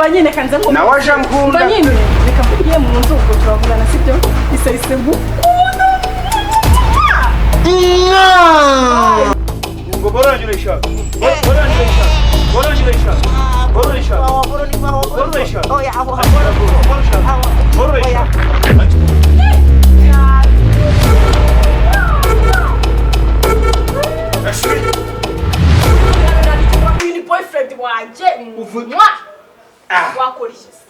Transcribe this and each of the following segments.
Umva nyine, kanze ngo Nawe aje ankunda. Umva nyine, reka mvugiye mu nzu, ubwo turavugana, sibyo? Isa ise gukunda. Ngo boranje urayishaka, boranje urayishaka, boranje urayishaka, boranje urayishaka, boranje urayishaka, boranje urayishaka. Uyu ni boyfriend wanjye. Mwah! Wakora iki se?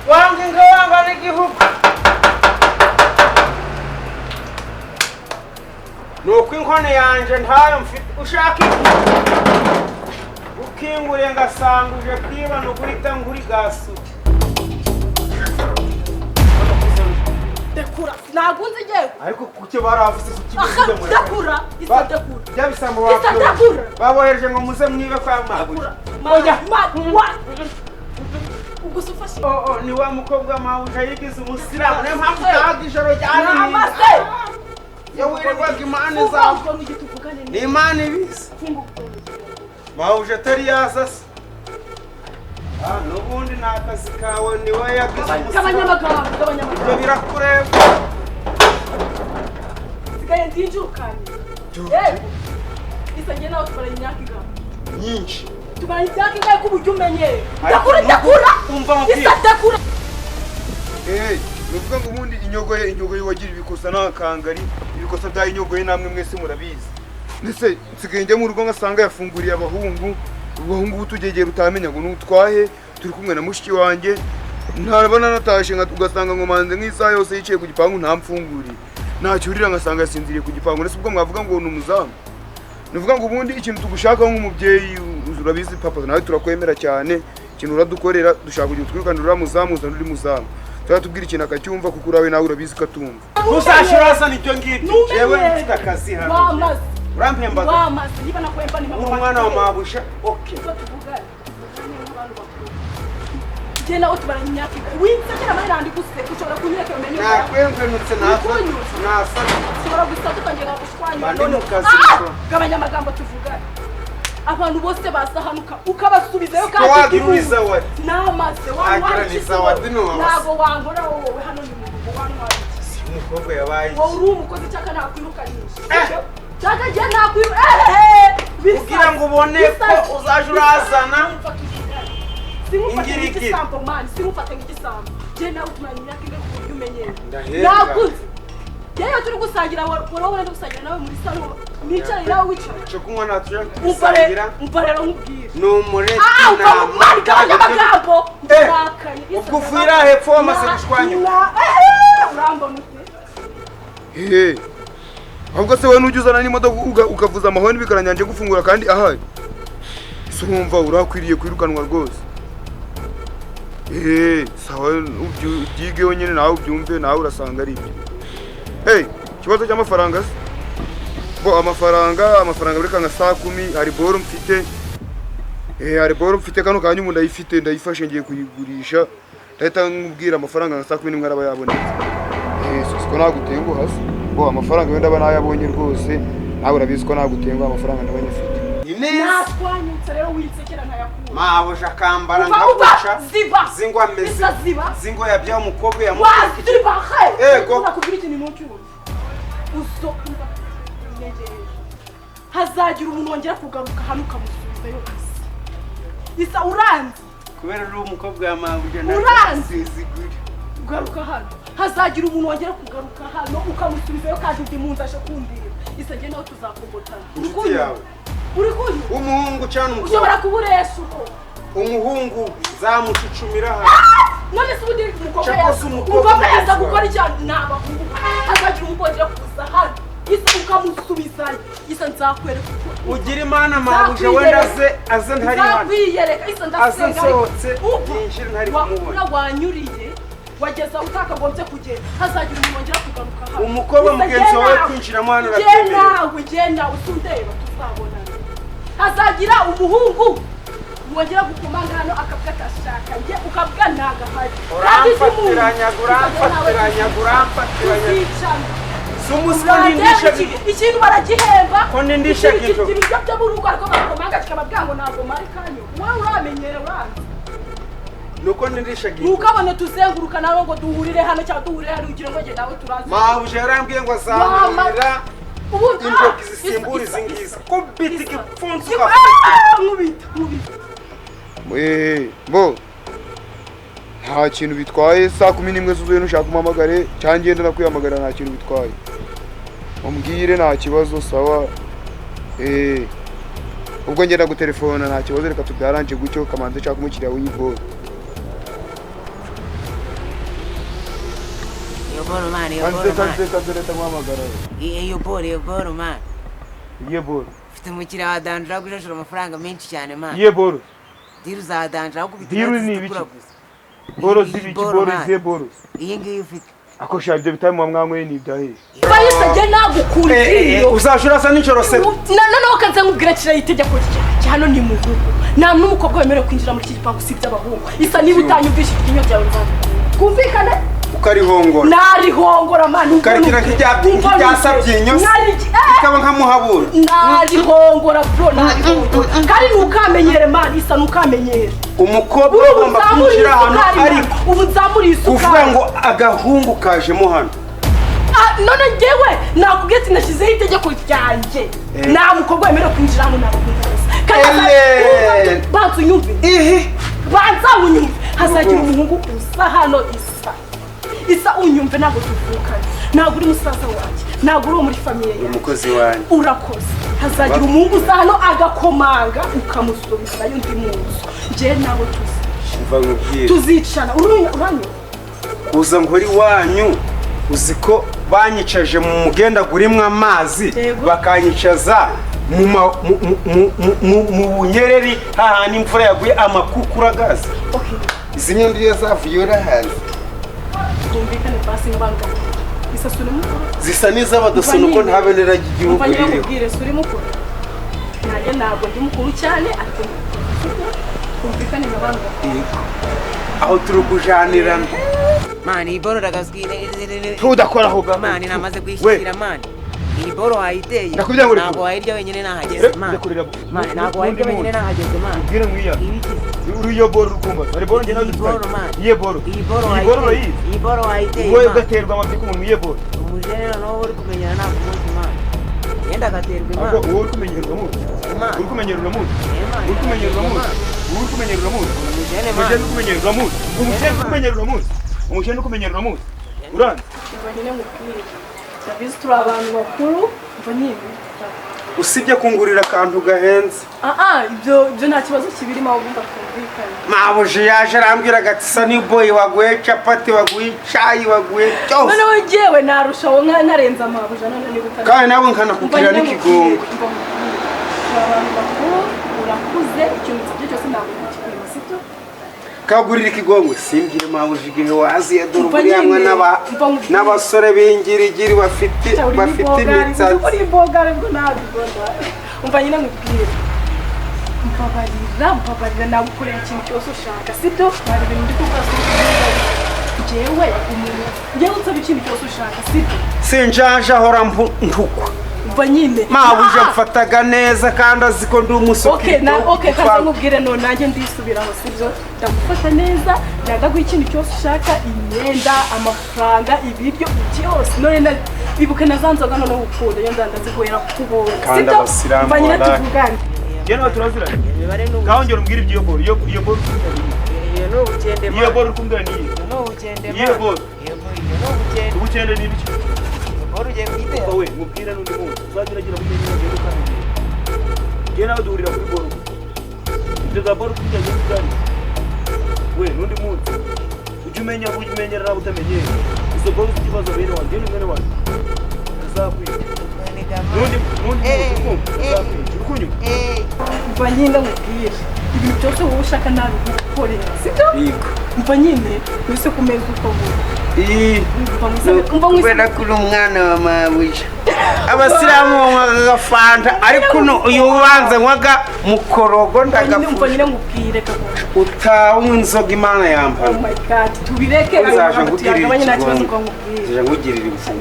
Wanga inka, wanga n'igihugu. Ni uko inkono yanjye ntayo mfite. Ushaka iki? Ukinguriye ngasanga uje kwiba, ni uguhita ngurigasuka. Dekura, ntabwo nzi ngewe. Ariko kuki baravuze kuki? Aha, ndakura isa, ndakura. Bya bisambo. Isa, ndakura. Babohereje ngo muze mwibe kwa mabuja. Ndakura. Oya. Ma wa ubwo se ufashe? Oh, ni wa mukobwa mabuja yigize umusilamu, niyo mpamvu utahaga ijoro rya. Namase. Iyo wirirwaga imana Funga zawe. Ubwo rugi tuvugane. Ni imana ibizi. Funga ubwo rugi. Mabuja atari yaza se? Ah, n'ubundi ni akazi kawe, niwe yagize Gabanya umusilamu. amagambo, gabanya Ibyo amagambo. birakureba. Sigaye ndinjukanye. Yego, isa, njye nawe tumaranye imyaka ingana? Nyinshi. Tumaranye imyaka ingahe ku buryo umenyeye? Ariko Ndakura, ndakura. Umva nkubwire. Isa, ndakura. Eh, ni ukuvuga ngo ubundi inyogoye wagira ibikosa n'akangari, ibikosa bya inyogoye namwe mwese murabizi. Ndetse nsigaye njya mu rugo ngasanga yafunguriye abahungu, abahungu b'utugegera utamenya ngo n'utwahe, turi kumwe na mushiki wanjye. Ntabona natashe nka ugasanga nkomanze nk'isaha yose yicaye ku gipangu ntamfunguriye. Nacyurira ngasanga yasinziriye ku gipangu. Ndetse ubwo mwavuga ngo ni umuzamu. Ni ukuvuga ngo ubundi ikintu tugushakaho nk'umubyeyi, urabizi papa, nawe turakwemera cyane, ikintu uradukorera, dushaka kugira utwirukanire uriya muzamu, uzana uri muzamu. Turatubwira ikintu akacyumva, kuko urawe nawe urabizi ko atumva. Ntuzashye urazana ibyo ngibyo. Numenyere. Jewe mfite akazi hano. Wamaze. Urampembaga. Wamaze, niba nakwemba ni Uri umwana wa mabuja, okay. Ubwo tuvugane, tuvugane nk'abantu bakuru. Njye nawe tumaranye imyaka ingahe? Winsekera amarira guseka, ushobora kunyereka iyo menyo yawe. Nakwemvenutse nasa. Wikunyutse. Nasa. Ushobora gusa tukongera gushwanyura. Mba ndi mu kazi, Ah! bro. Gabanya amagambo, tuvugane. Abantu bose baza hano ukabasubizayo. Siko wagira uri zawadi. Namaze. Wagira ni zawadi, ni wabasa. Ntabwo wankora wowe, hano ni mu rugo, wantwara iki? Si umukobwa yabaye iki? Wowe uri umukozi, cyangwa nakwirukanisha, cyangwa njye nakwiru ehehe. Kugira ngo ubone ko uzaje urazana Simufate ingirigiri. nk'igisambo man, simufate nk'igisambo. Njye nawe tumaranye imyaka ingahe ku buryo umenyera? Ndahembwa. Nakunze yewe, turi gusangira, wowe uri gusangira nawe muri salo, nicaye nawe wicaye. Cyo kunywa natuje Umva gusangira. rero, umva rero nkubwire. Ni umureti. Ah, uva mu mani, gabanya amagambo. Eh, Ndakaye. ubwo uvira hepfo wamaze gushwanyuka. Urambona ute? Ehe. Ahubwo se wowe nujya uzana n'imodoka ukavuza amahoni bikaranyanje gufungura kandi ahari. Ese urumva urakwiriye kwirukanwa rwose. Ehe, sawa, ubyigeho nyine nawe ubyumve, nawe urasanga ari ibyo. Hey, ikibazo cy'amafaranga se? Bo amafaranga reka nka saa 10 hari boro mfite. Eh, hari boro mfite kano kanya umuntu ndayifite, ndayifashe ngiye kuyigurisha. Ndahita nkubwira amafaranga nka saa 11 araba yabonetse. Eh, siko nagutenguha se. Bo amafaranga wenda aba nayabonye rwose, nawe urabizi ko nagutenguha, amafaranga ndaba nyafite. Ni neza. Natwanyutse rero, winsekera ntayakura. Mabuja akambara Uva, uva, nkaguca. ziba. Zingo ameze. Isa, ziba. Zingo yabyaye umukobwa yamukurikiye. Waziba he. Ego. Nakubwira ikintu ntucyumve. Uso umva nyegereje, hazagira umuntu wongera kugaruka hano ukamusubizayo. Isa, isa, uranzi. Kubera uri umukobwa wa mabuja. Uranzi. Ziguri. Ugaruka hano, hazagira umuntu wongera kugaruka hano ukamusubizayo, kandi undi munsi aje kundira. Isa, njye nawe tuzakogotana. Uri Inshuti kunyumva? yawe. Uri kunyumva? Umuhungu cyangwa umukobwa? Ushobora kuba uresha uko. Umuhungu zamucucumira hano. None se ubundi umukobwa Cyangwa yaza se umukobwa umukobwa yaza mugenzi gukora icyaha ni abahungu. Hazagira umukobwa wongera kuza hano, isa, ukamusubizayo, isa, nzakwereka uko. Ugira imana mabuja wenda aze ntari hano. Nzakwiyereka, isa. Aze Ndasenga ariko. nsohotse, Ubu, yinjire ntari kumubona. wanyuriye. Wageza utakagombye kugenda. Hazagira umuntu wongera kugaruka hano. Umukobwa mugenzi wawe kwinjiramo hano uratemerewe. Ugenda usundeba tuzabonana. Hazagira umuhungu wongera gukomanga hano akavuga atashaka njye ukavuga ntagahari. Uramfatiranya, uramfatiranya, uramfatiranya. Sumuswa nindisha ikintu baragihemba. Ko nindisha kintu. Ibiryo byo mu rugo ariko bakomanga kikababwira ngo ntabwo mari kanyo. Wowe uramenyera uranze. Nuko nindisha kintu. Nukabone tuzenguruka nawe ngo duhurire hano cyangwa duhurire hano ugira ngo njye nawe turazi. Mabuja yarambwiye ngo azamurira. Injoki zisimbura izi ngizi. Kubita igipfunsi ugafata. Nkubita, nkubita. Bo nta kintu bitwaye saa 11 zuzuye nushaka umamagare cyangwa ngenda nakwihamagara nta kintu bitwaye. Umbwire nta kibazo sawa. Ubwo ngenda gutelefona nta kibazo reka tubyaranje gutyo kamanze nshaka umukiriya w'iboro. Iyo boro man, iyo boro man. Kanze muhamagara. Iyo boro, iyo boro man. Iyo boro. Ufite umukiriya wa danje agushashura amafaranga menshi cyane man. Iyo boro. Diru za danje akubita. Diru ni ibiki? Boro zibiki, boro izihe boro? Iyi ngiyi ufite. Ako sha ibyo bitari mwamwe ni ibyahe. Bayise je nagukundira. Uzashura sa nijoro se. Noneho kanze nkubwira kira itegeko ryanjye hano ni mu rugo. Nta n'umukobwa wemerewe kwinjira muri iki gipangu usibye abahungu. Isa niba utanyumvisha iryinyo ryawe nzagukura. Kumvikane? Ukarihongora. Narihongora man. Ukarikira nk'ibya inyo. Ikaba nkamuhabura. Narihongora bro, narihongora. Kandi ntukamenyere man, isa ntukamenyere. Umukobwa ugomba kwinjira hano ariko ubu nzamuri isukari. Kuvuga ngo agahungu kajemo hano. None njyewe nakubwiye ati nashyizeho itegeko ryanjye. Nta mukobwa wemerewe kwinjira hano nabahungu gusa. Kandi banza unyumve. Banza unyumve. Hazagira umuhungu usa hano isa. Isa unyumve ntabwo tuvukanye. Ntabwo uri musaza wanjye. Ntabwo uri muri famiye yanjye. Umukozi wanjye. Urakoze. Hazagira umuhungu usa hano agakomanga ukamusubizayo undi munsi. Njye nawe tuzi. Tuzicana. Uranyumva? Kuza nkuri wanyu uziko banyicaje mu mugenda gurimwa amazi bakanyicaza mu bunyereri hahandi imvura yaguye amakukura gaze. Izi nyandwi zavuye urahazi. Tumvikane basi ngabanga. Isa suri mukuru. Zisa n'iz'abadaso nuko nta bendera ry'igihugu ririho. Nkubwire suri mukuru. Nanjye ntabwo ndi mukuru cyane ariko tumvikane ngabanga. Aho turi kujanirana. Mani iyi boro ragazwi tudakoraho ga mani namaze kwishyira mani. Iyi boro wayiteye ntabwo wayirya wenyine nahageze mani. Mani ntabwo wayirya wenyine nahageze mani. Ubwire mwiya. Uri iyo boro urukumba. Ari boro njye nawe dutwaye. Iye boro. Iyi boro wayiteye. Iyi boro wayiteye. Wowe ugaterwa amabyi ku muntu iye boro. Umujene noneho uri kumenyana ntabwo umuzi mani. Yenda agaterwa imana. Wowe uri kumenyerwa muzi. Uri kumenyerwa muzi. Uri kumenyerwa muzi. Uri kumenyerwa muzi. Umujene mani. Umujene kumenyerwa muzi. Umujene kumenyerwa muzi. Umujene kumenyerwa muzi. Uranze. Nyine nkubwire. Ndabizi turi abantu bakuru mva niba usibye kungurira akantu gahenze. Ibyo nta kibazo kibirimo aho ugomba kumvikana. Mabuji yaje arambwira ati sa ni boy waguye capati waguye icayi waguye cyose. Noneho njyewe narushaho nkarenza mabuja none niba utari. Kandi nawe nkanakubwira n'ikigongo. Turi abantu bakuru urakuze ikintu nsabye cyose ntabwo nakikwima sibyo? Kagurira ikigongo simbwire mabuji igihe waziye dore uri hamwe n'abasore b'ingirigiri bafite imitsatsi. Uri imbogare bwo nabibona. Umva nyine nkubwire. Mbabarira nagukorera ikintu cyose ushaka sibyo? Hari ibintu ndi kuvuga njyewe umuntu njyewe unsaba ikintu cyose ushaka sibyo? Sinjaje ahora ntukwa. Umva nyine. Mabuja mfataga neza kandi azi ko ndi umusokirito. Okay, kaza nkubwire none nanjye ndisubiraho sibyo? Ndagufata neza, ndaguha ikintu cyose ushaka, imyenda, amafaranga, ibiryo byose. None ibuke na zanzoga none ukunda iyo ndandaziguhera kukubona. Kandi abasilamu umva nyine tuvugane. Njye nawe turaziranye. Ngaho ngera umbwire ibyo boro, iyo boro iyo ni ubukende man. Iyo boro uri ni iyihe? Iyo ni ubukende man. Iyo boro. Iyo ni ubukende. Ubukende ni ibiki? Boro ugiye kuyitera. We mubwire n'undi muntu uzagerageza kumenya ibyo ukamenyera. Njye nawe duhurira kuri boro. Ibyo za boro kujya tugani. We n'undi muntu ujye umenya ujye umenyera nawe utamenyera. Izo boro z'ikibazo bene wanjye ni mwene wanjye. Azakwica. N'undi muntu uzakwica. Uri kunyumva? Umva nyine nkubwire. Ibintu byose wowe ushaka nabigukorera, sibyo? Yego. Umva nyine wese kumeza uko umva kubera ko uri umwana wa mabuja. Abasilamu banywaga agafanta ariko uyu ubanza nywaga mukorogo ndagapfusha. Nyine nkubwire kako utanywa inzoga Imana yampana. Oh my God, tubireke nzaje nkugirira ikibazo. Nzaje nkugirira imfura.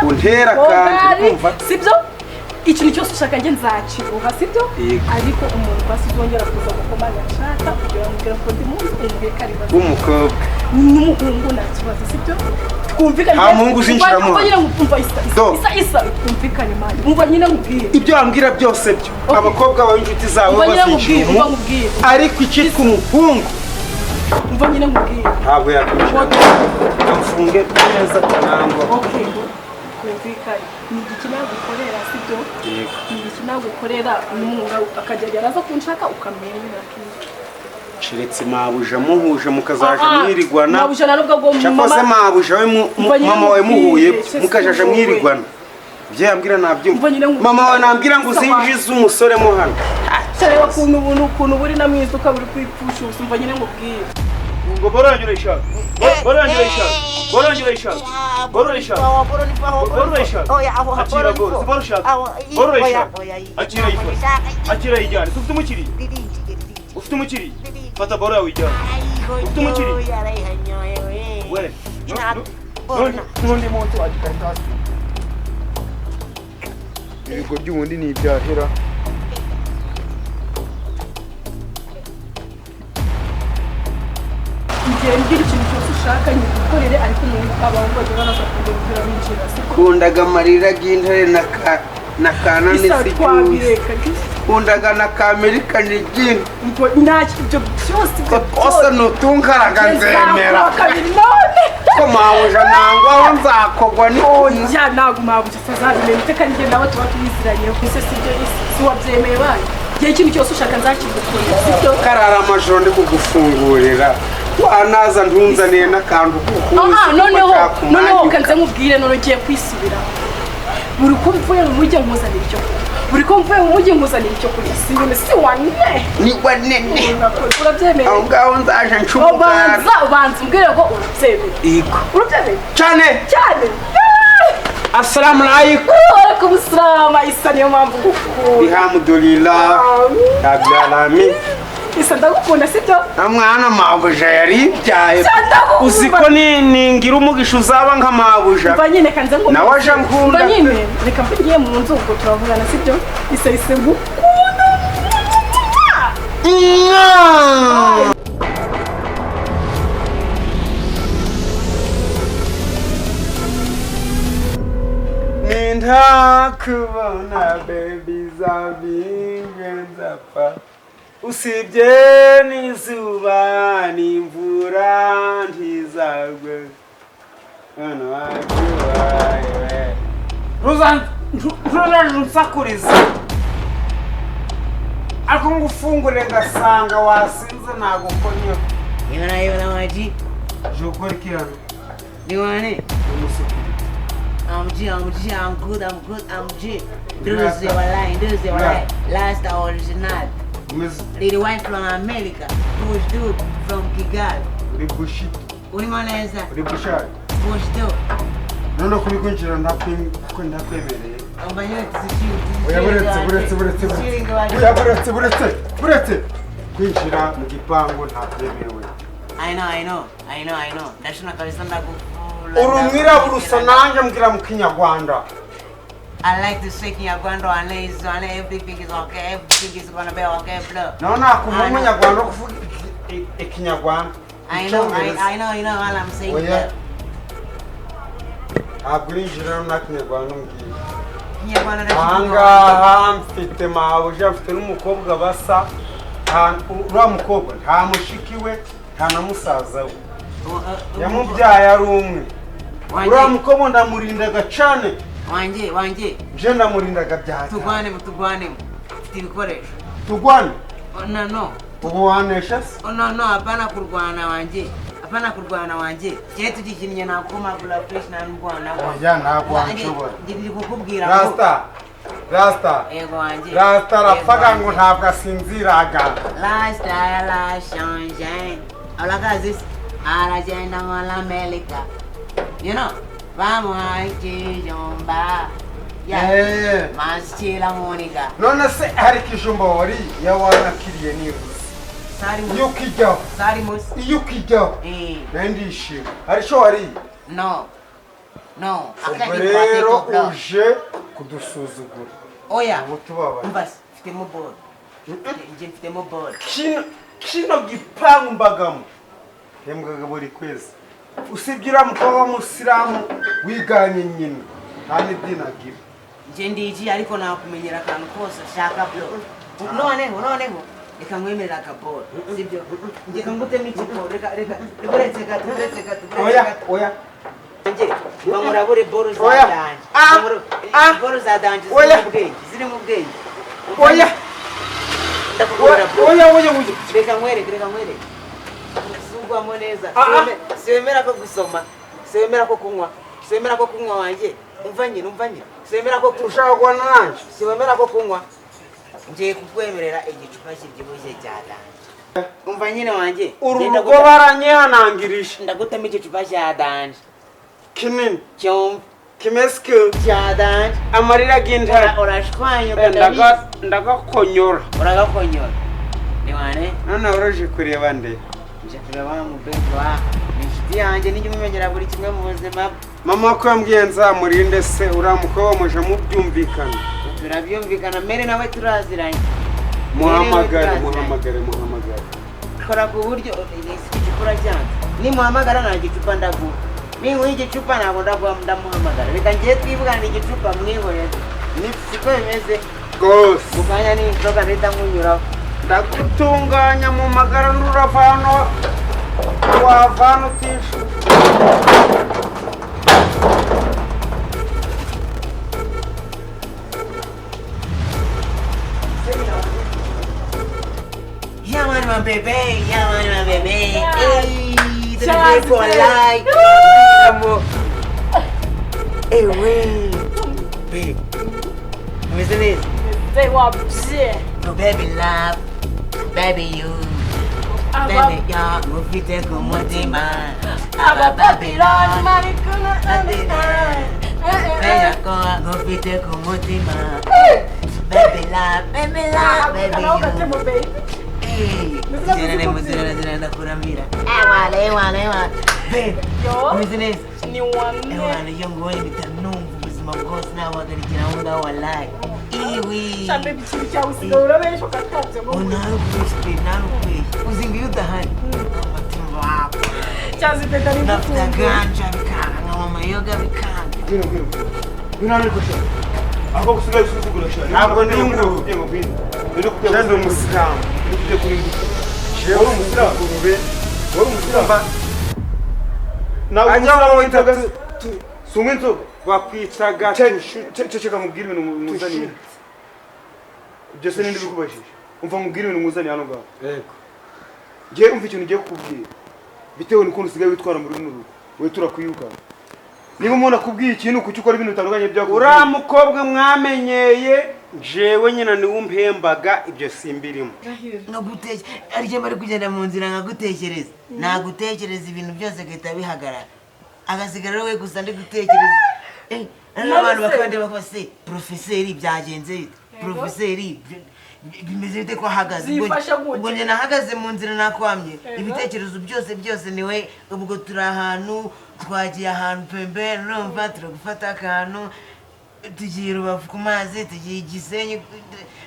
Untera kandi kumva, sibyo? Ikintu cyose ushaka njye nzakiguha, sibyo? Ariko umuntu basizongera kuza gukomanga nshaka kugira ngo ko ndi muzi umwe karibaza umukobwa n'umuhungu nta kibazo, sibyo? Twumvikane. Nta muhungu uzinjiramo. Umva nyine umva isa isa twumvikane mani. Umva nyine nkubwire ibyo wambwira byose byo abakobwa bawe inshuti zawe bazinjira, ariko icyitwa umuhungu umva nyine nkubwire ntabwo yakwinjira. Amfunge neza tanangwa. Okay, twumvikane. Ni igiki nagukorera, sibyo? Ni igiki nagukorera umuhungu akajya araza kunshaka ukamwemerera kintu. Shiretse mabuja muhuje mukazaje mwirigwana. Mabuja narubwo bwo mama. Cyakoze mabuja we mama we muhuye mukajaje mwirigwana. Ibyo yambwira nabyumva. Mama we nambwira ngo uzinjize umusore mo hano. Cyareba ukuntu ubuntu ukuntu buri na mwiza ukaburi kwipfusha usumva nyine ngubwire. Ngo borongera ishaka. Borongera ishaka. Borongera ishaka. Borongera ishaka. Borongera ishaka. Akira go. Borongera ishaka. Borongera ishaka. Akira ifata. Akira ijyane. Ufite umukiriya. Ufite umukiriya. Fata boro yawe ijyane. Ufite umukiriya. We. N'undi muntu agikaritasi. Ibigo by'ubundi ni ibyahera. Ngira ikintu cyose ushaka nyigukorere ariko umuntu abahungu bajya baraza kundebera binjira. Kundaga amarira y'intare na kana n'isi. Kundaga na Amerika n'igini. Nta ibyo byose kose nutunkaraga nzemera. Ko mabuja nangwa aho nzakogwa ni oya ntabwo mabuja atazabimenya iteka njye nawe tuba tubiziranye gusa sibyo si wabyemeye bayo. Igihe ikintu cyose ushaka nzakigukorera, sibyo? Karara amajoro ndi kugufungurira. Wanaza ntunzaniye n'akantu kukuzi. Noneho kanze nkubwire none ngiye kwisubira. Buri ko mvuye mu mujyi nkuzanira icyo kurya. Buri ko mvuye mu mujyi nkuzanira icyo kurya. Si nyine si wane. Ni wanene. Urabyemeye? Aho ngaho nzaje ncumugara. Ubanza umbwire ko urabyemeye. Yego. Urabyemeye? Cyane. Cyane. Assalamu alaikum. Wa alaikum salam. Isa niyo mpamvu ngukunda. Alhamdulillah. Rabbil alamin. Isa ndagukunda, sibyo? Mwana mabuja yaribyaye. Uzi ko ningira umugisha uzaba nka mabuja. Umva nyine kanze ngo nawe aje nkunda. Umva nyine reka mvugiye mu nzu ubwo turavugana, sibyo? Isa ise ngukunda. Nintakubona baby zabinge nzapfa. Usibye n'izuba n'imvura ntizagwe. Mwana wacu wawe. Ruzaje unsakuriza. Ariko ngufungure ngasanga wasinze nagukonye. Yona yona waji. Jokora iki hano? Ni wane? I'm G, I'm G, I'm good, I'm good, I'm G. Druze walai, druze walai. Last original. Lil Wayne from America, Bush Dude from Kigali. Uri Bushito. Uri Maneza. Uri Bushari. Bush Dude. None kuri kwinjira ndakwemereye. Oya buretse buretse buretse. Oya buretse buretse buretse. Kwinjira mu gipangu ntabyemewe. I know, I know, I know, I know. Ndashona kabisa ndagukula. Uri umwirabura usa nanjye mbwira mu Kinyarwanda. I like to say Kinyarwanda and everything is okay, everything is gonna be okay, bro. No, nakumva umunyarwanda kuvuga Ikinyarwanda. I know, I know, you know what I'm saying. Oya. Ntabwo urinjira na Kinyarwanda umbwira. Kinyarwanda ahangaha mfite mabuja, mfite n'umukobwa basa. Uriya mukobwa nta mushiki we, nta na musaza we. Yamubyaye ari umwe. Uriya mukobwa ndamurindaga cyane. Wanje, wanje. Je ndamurindaga byata. Tugwane, tugwane. Mfite ibikoresho. Tugwane? No, no. Ubu wanesha se? No, no, hapana kurwana wanje. Hapana kurwana wanje. Je tugikinnye nakoma bula fresh na ndwana. Oya ntabwo wanshobora. Ndi kukubwira ngo Rasta. Rasta. Yego wanjye. Rasta arapfaga ngo ntabwo asinziraga. Rasta la change. Urakazi aragenda muri Amerika. You know, bamuhaye ikijumba. Yeah. Mashyira Monica. None se hari ikijumba wariye yawanakiriye nibuze. Iyo ukijyaho. Iyo ukijyaho. Nayo ndishima. Hari icyo wariye? No. No. Ubwo rero uje kudusuzugura. Oya. Ubu Umva mfitemo ball. Njye mfitemo ball. Kino gipangu mbagamo. Hembwaga buri kwezi. Usibye uriya mukobwa w'umusilamu wiganye nyina. Nta n'idini agira. Njye ndiji ariko nakumenyera akantu kose ushaka bro. Noneho reka nkwemerera akaboro. Sibyo? Njye ngutemo ikiboro. Reka uretse gato. Oya. Njye bamurabure boro za danje. Boro za danje ziri mu bwenge. Oya. Oya. Reka nkwereke. Sugwamo neza. Siwemera ko gusoma. Siwemera ko kunywa. Siwemera ko kunywa wanjye. Umva nyine. Siwemera ko ushaka guhana nanjye. Siwemera ko kunywa. Ngiye kukwemerera igicupa kibyibushye cya danje. Umva nyine wanjye. Uru rugo baranyihanangirije. Ndagutema igicupa cya danje. Kinini. Cyumva. Kimesike. Cya danje. Amarira g'intare. Urashwanyuka ndagakonyora. Uragakonyora. Ni wane? None uraje kureba nde? Nje kureba wa mubebi wa. Ni inshuti yanjye nijye umumenyera buri kimwe mu buzima. Mama ko yambwiye nzamurinde se uriya mukobwa muje mubyumvikana. Turabyumvikana mere nawe turaziranye. Muhamagare. Kora ku buryo igicupa cyanjye. Nimuhamagara nta gicupa ndaguha. Ninkuha igicupa ntabwo ndaguha ndamuhamagara. Reka ngiye twivugane igicupa mwihorere. Ni siko bimeze. Rwose. Mu kanya n'inzoga ndahita nkunyuraho. Ndagutunganya mu magara n'uravano wavana utisha. Yeah, man, my baby. Hey, the people like. Hey, wait. Babe. Listen this. They were busy. No, baby love. Baby you. Baby y'all. Mufite kumutima. Aba Babylon, marikuna Mufite kumutima. Baby love, baby you. Hey, ndakuramira. Ewa. Babe, umeze neza? Ni wane. Ewa, iyo ngubonye mpita numva ubuzima bwose nabuhagarikira aho ngaho wallahi. Iwi. Sha baby ikintu cyawe usigaye urabeshya ukakabya ngo. Narukubeshye, narukubeshye. Uzi ngo iyo udahari umutima wawe. Cyazi peta ni ndafite ganja bikanga, nkanywa amayoga bikanga. Ngwino ariko sha. Ako gusigaye usuzugura sha. Ntabwo ndi ingurube. Ndi umusilamu. Jewe umusilamu. Wowe umusilamu. Nawe umusilamu witaga sunywa inzoga. Bakwitaga ceceka nkubwire ibintu muzaniye. Ibyo se ninde bikubajije? Umva nkubwire ibintu muzaniye hano ngaho. Yego. Ngiye umva ikintu ngiye kukubwira. Bitewe n'ukuntu usigaye witwara muri runo rugo. Wowe turakwirukana. Niba umuntu akubwiye ikintu kuki ukora ibintu bitandukanye byakubwiye? Uriya mukobwa mwamenyeye jewe nyina niwe umpembaga ibyo simbirimo. Nkagutekereza ariko bari kugenda mu nzira nkagutekereza. Nagutekereza ibintu byose gahita bihagarara. Agasigara we gusa ndi gutekereza. N'abantu bakandi bakose professeur byagenze bite? Professeur bimeze bite ko ahagaze? Ubwo njye nahagaze mu nzira nakwamye. Ibitekerezo byose byose niwe ubwo turi ahantu twagiye ahantu pembe urumva turagufata akantu tugiye Rubavu ku mazi tugiye Gisenyi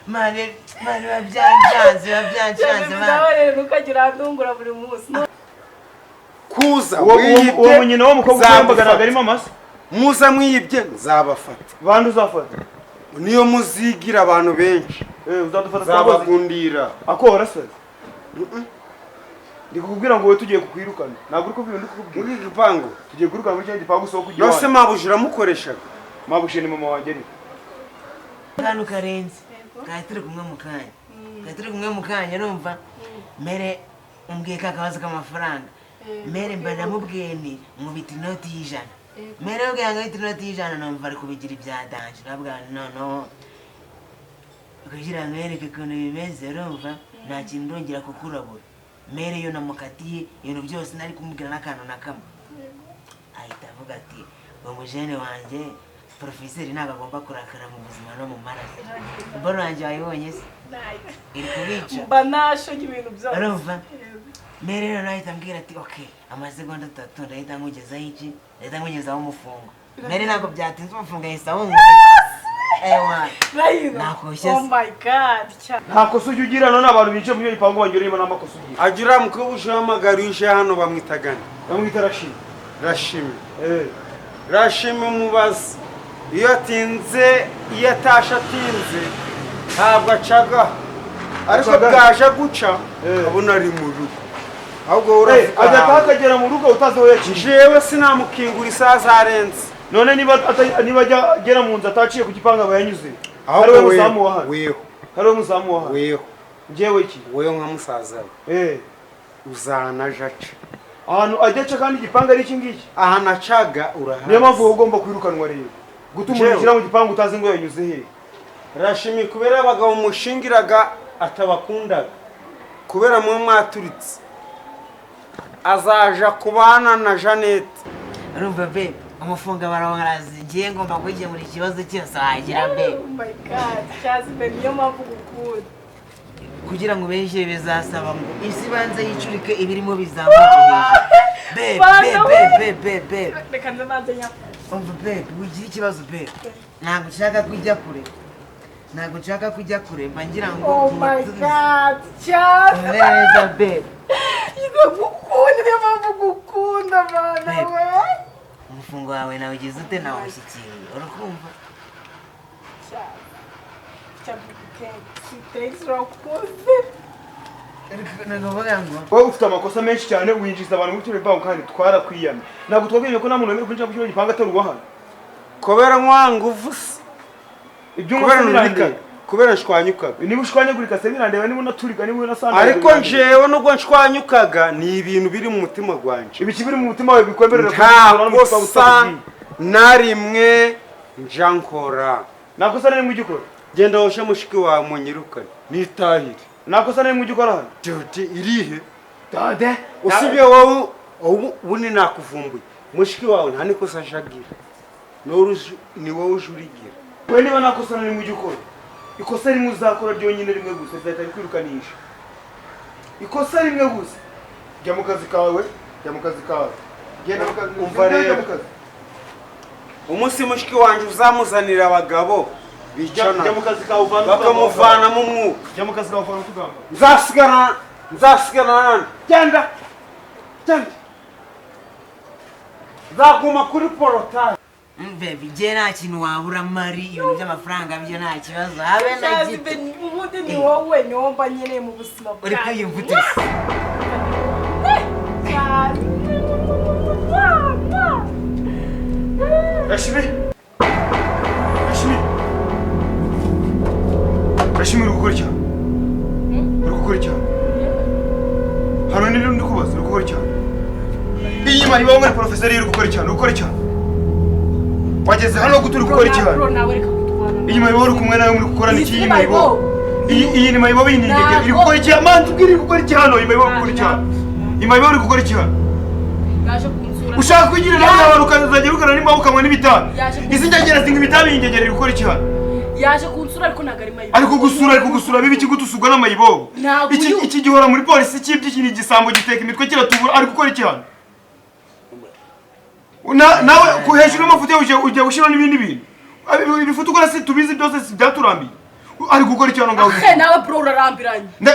mane mane babyancanze babyancanze mane ukagira andungura buri munsi kuza uwo munyina wo mukobwa wambaga ntabwo ari mama se muza mwiyibye nzabafata bandi uzafata niyo muzigira abantu benshi uzadufata nzabagundira akora se ndi kukubwira ngo wowe tugiye kukwirukana ntabwo uri kubwira ndi kukubwira muri gipangu tugiye kwirukana muri cya gipangu soko kugira nose mabuji uramukoreshaga mabuji ni mama wanjye ni akantu karenze kari turi kumwe mu kanya kari turi kumwe mu kanya urumva mere umbwiye ka kabazo k'amafaranga mere mba namubwiye ni nkubita inoti y'ijana mere ubwiye ngo inoti y'ijana numva ari kubigira ibya danje nabwa noneho Kugira ngo yereke ukuntu bimeze, urumva nta kintu ndongera kukurabura. Mere iyo namukatiye ibintu byose nari kumubwira n'akantu na kamwe, ahita avuga ati uwo mujene wanjye porofeseri ntabwo agomba kurakara mu buzima no mu maraso. Imboro yanjye wayibonye se? Iri kubica. Mba nashonye ibintu byose. Urumva mere rero nahita ambwira ati okay, amasegonda 3 ndahita nkugezaho iki, ndahita nkugezaho umufungo. Mere ntabwo byatinze umufungo yahise awunguza. Ewa nakoshye. Oh my God. Nta kosa ujya ugira none abantu binjiye muri iyo gipangu wanjye urimo n'amakosa ugira. Agira mukobwa uhamagara uje hano bamwitagana. Bamwita Rashimi. Rashimi. Rashimi umubaza iyo atinze, iyo atashe atinze ntabwo acaga, ariko bwaje guca abona ari mu rugo. Ahubwo uravuga ajya akagera mu rugo utazi aho yaciye. Jewe sinamukingura isaha zarenze. None niba ajya agera mu nzu ataciye ku gipangu aba yanyuze. Ari we muzamu wa hano. Weho. Ari we muzamu wa hano. Weho. Njyewe iki? Weho nka musaza we. Uzana jaca. Ahantu ajya aca kandi igipangu ari iki ngiki. Ahantu acaga urahazi. Niyo mpamvu wowe ugomba kwirukanwa rero. Gutuma umuntu mu gipangu utazi ngo yanyuze he. Rashimi kubera abagabo mushingiraga atabakundaga. Kubera mwe mwaturitse. Azaja kubana na Jeannette. Urumva be umufunga barawarazi ngiye ngomba gukemura ikibazo cyose wagira be. Oh my God, cyazi be niyo mpamvu gukunda. Kugira ngo benshi bizasaba ngo isi banze yicurike ibirimo bizamuka hejuru. Be be be be be. Reka nzabanze nyapa. Umva be ugira ikibazo be. Ntabwo nshaka kujya kure. Ntabwo nshaka kujya kure mba ngira ngo Oh my God, cyazi. Neza be. Ndagukunda niyo mpamvu gukunda bana we. Umufungo wawe nawe ugize ute nawe ushyikiriye urakumva? Wowe ufite amakosa menshi cyane winjiza abantu muri kino gipangu kandi twarakwiyamye. Ntabwo twabwiye ko nta muntu wemerewe kwinjira muri kino gipangu atari uwa hano. Kubera nwanguvu se. Ibyo birandeba. Kubera nshwanyukaga. Niba ushwanyagurika se birandeba, niba unaturika, niba unasandagurika. Ariko njewe nubwo nshwanyukaga ni ibintu biri mu mutima gwanje. Ibiki biri mu mutima wawe bikwemerera nta kosa na rimwe nja nkora. Nta kosa na rimwe ujya ukora. Genda woshe mushiki wawe munyirukane nitahire. Nta kosa na rimwe ujya ukora hano. Dode irihe? Dode usibye wowe ubundi nakuvumbuye. Mushiki wawe nta nikosa ajagira. Ni wowe ujurigira. We niba nta kosa na rimwe ujya ukora. Ikosa rimwe uzakora ryonyine rimwe gusa rizahita rikwirukanisha. Ikosa rimwe gusa. Jya mu kazi kawe, jya mu kazi kawe. Genda mu kazi. Umva rero. Umunsi mushiki wanje uzamuzanira abagabo bicana. Jya mu kazi kawe uvana bakamuvanamo umwuka. Jya mu kazi kawe uvana utugamba. Nzasigana genda. Genda. Nzaguma kuri porotaye. Baby, ngiye nta kintu wabura mari ibintu by'amafaranga byo nta kibazo habe na gito. Ubundi ni wowe niwo mba nkeneye mu buzima bwanjye. Uri kwiyumva ute se? Rashimi! Rashimi! Rashimi uri gukora icyaha? Uri gukora icyaha? Hano ni ndi kubaza uri gukora icyaha? Iyi mayibobo muri porofeseri uri gukora icyaha? Uri gukora icyaha? Wageze hano gute uri gukora icyaha? Iyi mayibobo uri kumwe nawe muri gukora n'iki? Iyi mayibobo iyi ni mayibobo iyi ni ingegera iri gukora icyaha? Manzi ubwire iri gukora icyaha hano. Iyi mayibobo iri gukora icyaha. Iyi mayibobo iri gukora icyaha. Ushaka kugira inama abantu ukazajya rukana n'imbaho ukanywa n'ibitabi. Izi ngegera zinywa ibitabi, iyi ngegera iri gukora icyaha. Yaje kunsura ariko ntabwo ari mayibobo. Ari kugusura bibi ikigutusugwa n'amayibobo. Iki gihora muri polisi cyibye iki ni igisambo giteka imitwe kiratubura ari gukora icyaha. Nawe ku hejuru y'amafuti ujya gushyira n'ibindi bintu. Ibifuti ukora si tubizi byose si byaturambiye. Ari gukora icyaha ngaho. Ahe nawe bro urarambiranye. Ni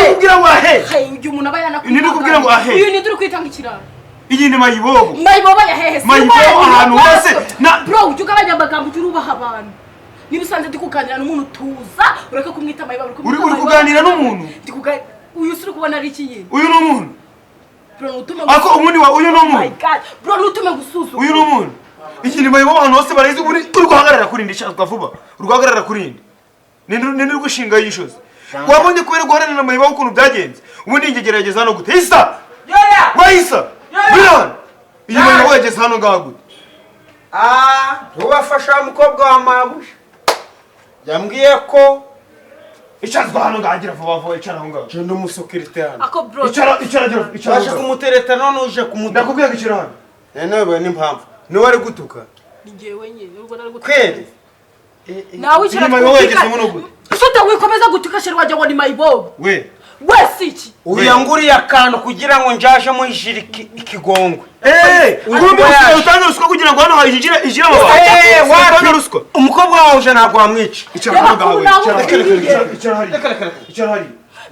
kubwira ngo ahe. Uyu umuntu aba yanakwitanga. Ni kubwira ngo ahe. Uyu ni uri kwitanga ikiraro. Iyi ni mayibobo. Mayibobo yahehe. Mayibobo ahantu hose. Bro ujya ugabanya amagambo ujya urubaha abantu. Niba usanze ndi kuganira n'umuntu tuza ureke kumwita mayibobo. Uri kuganira n'umuntu? Ndi kuganira. Uyu uri kubona ari iki nyine? Uyu ni umuntu. Bro utume. Ako umuntu wa uyu ni umuntu. Bro utume gusuzuma. Uyu ni umuntu. Iki ni mayibobo ahantu hose barayizi uri guhagarara kuri ndi shaka vuba. Uri guhagarara kuri ndi. Ni uri gushinga yishoze. Wabonye kubera guharanira na mayibobo ukuntu byagenze. Ubundi ingegerageza hano gute? Isa. Yoya. Wa Isa. Bro. Iyi mayibobo yageze hano ngaho gute? Ah, ubafasha mukobwa wa mabuja. Yambwiye ko Icarazwa hano ngagira vuba vuba, icara aho ngaho. Je ndi umusekirite hano. Ako bro. Icara, icara, gira, icara. Waje kumutereta none uje kumutuka. Ndakubwiye ngo icara hano. Nawe ni impamvu. Niwe ari gutuka. Ni njyewe nyine, ubwo nari gutuka. Kweli. Nawe icara. Inyuma wowe yagezemo no gute? Shuta wikomeza gutuka sheri wajya ngo ni mayibobo. We. Wese iki? Uyanguriye akantu kugira ngo njaje mu ijiri ikigongwe. Ugomba utanga ruswa kugira ngo hano hayijira ijira Eh, wapi ruswa? Umukobwa wawe uje ntabwo wamwica. Icara hano ngaho. Icara, icara hari. Icara hari.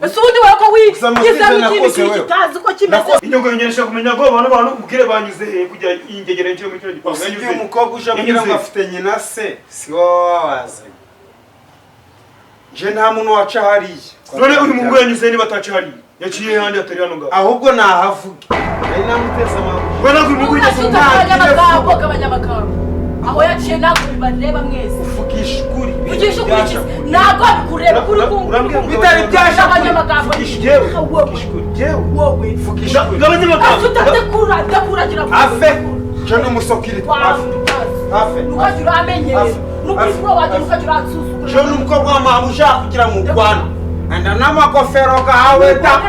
Ese ubundi wewe ko wigize ikintu kitazi ko kimeze. Inyongo yongeresha kumenya ngo abantu ubwire banyuze he kujya ingegere nje muri kino gipangu yanyuze. Umukobwa uje kugira ngo afite nyina se si wowe wabazanye. Je nta muntu waca hariya. None uyu muhungu yanyuze niba ataca hariya. Yaciye handi atari hano ngaho. Ahubwo nahavuge. Nari namuteze amaguru. We ntabwo uyu muhungu yigeze umugabo abanyamagambo. Aho yaciye ntabwo bibareba mwese. Uvugisha ukuri. Uvugisha ukuri. Ntabwo bikureba kuri kumva. Bitari byasha abanyamagambo. Vugisha ukuri. Jewe. Wowe. Vugisha ukuri. Abanyamagambo. Ndakura ndakuragira. Afe. Je ni umusokirite. Afe. Afe. Nukajya uramenyera. Nukuri waje nukajya uransuzugura. Je ni umukobwa wa mama ushaka kugira mu Rwanda. Enda n'amagofero gawe ta.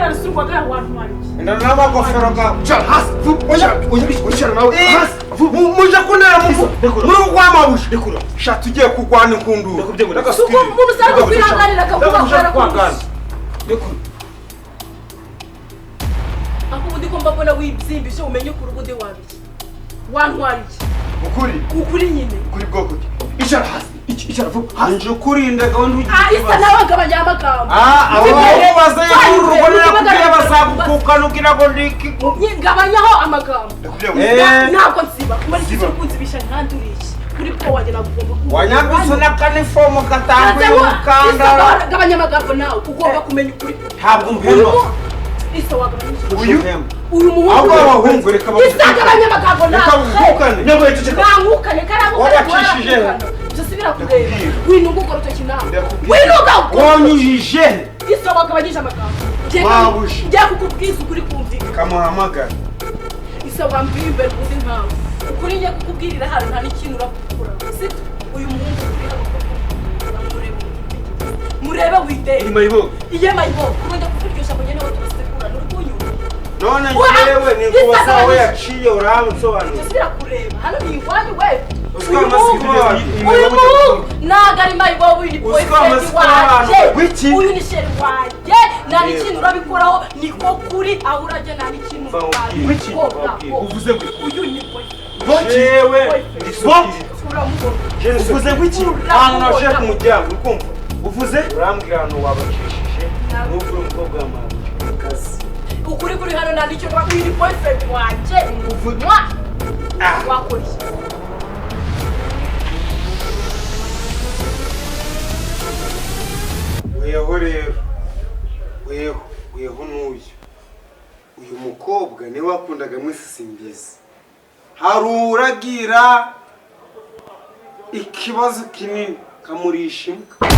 Enda n'amagofero gawe. Icara hasi. Oya, oya, nawe. Hasi. Muje kunera mu muri rwamabuje. Sha tugiye kugwana inkundura. Suko umuntu usanzwe kwihanganira akavuga ko kwangana. Ako ubundi ko mbabona wibyimbije umenye kuri ubundi wabiki. Wantwara iki? Ukuri. Ukuri nyine. Ukuri bwoko ki? Icara hasi. Icara vuba. Hasi. Nje ukurinda gahunda ugiye. Ah, isa nawe agabanya amagambo. Ah, abo bazanye urugo nakubwiye bazagukuka nugira ngo ndiki. Ngabanyaho amagambo. Ntabwo nsiba. Kumara iki kunzibisha ntanduriki. Kuri po wanjye nagomba kuba. Wanyambise na kanifomu katambuye umukandara. Gabanya amagambo nawe ugomba kumenya ukuri. Ntabwo mpemba. Isa wagabanya. Uyu uyu muhungu. Ahubwo abahungu reka bavuge. Isa gabanya amagambo nawe. Reka bavukane. Ntabwo yaceceka. Nankukane karabo. Wabacishije. Tusubira kureba. Winuga urutoki nawe. Winuga. Wanyujije. Isa wagabanyije amagambo. Wabuje. Njya kukubwiza ukuri kumvikana. Kamuhamagara. Isa wambwiye imbere undi nkawe. Ukuri njya kukubwirira hano nta n'ikintu urakukura. Sibyo? Uyu muhungu uri hano murebe witeye. Mayibobo. Iye mayibobo. Urenda kukuryoshya ngo ngende tubasekura uri kunyura. None njyewe ni kubaza aho yaciye uramsobanura. Tusubira kureba. Hano ni iwanyu we. Uyu muhungu ntabwo ari mayibobo, uyu ni boyfriend wanjye. Uyu ni sheri wanjye. Nta n'ikintu urabikoraho niko kuri aho urajya nta n'ikintu urabikoraho. Uvuze ngo uyu ni boyfriend. Jewe uvuze ngo iki? Ahantu naje ku muryango ukumva. Uvuze? Urambwira ahantu wabacishije n'ubwo umukobwa wa mama kazi. Ukuri kuri hano nta n'icyo uyu ni boyfriend wanjye. Wakora iki? Weho rero, weho, weho n'uyu. Uyu mukobwa niwe wakundaga mwisisimbizi. Haruragira ikibazo kinini kamurisha imbwa.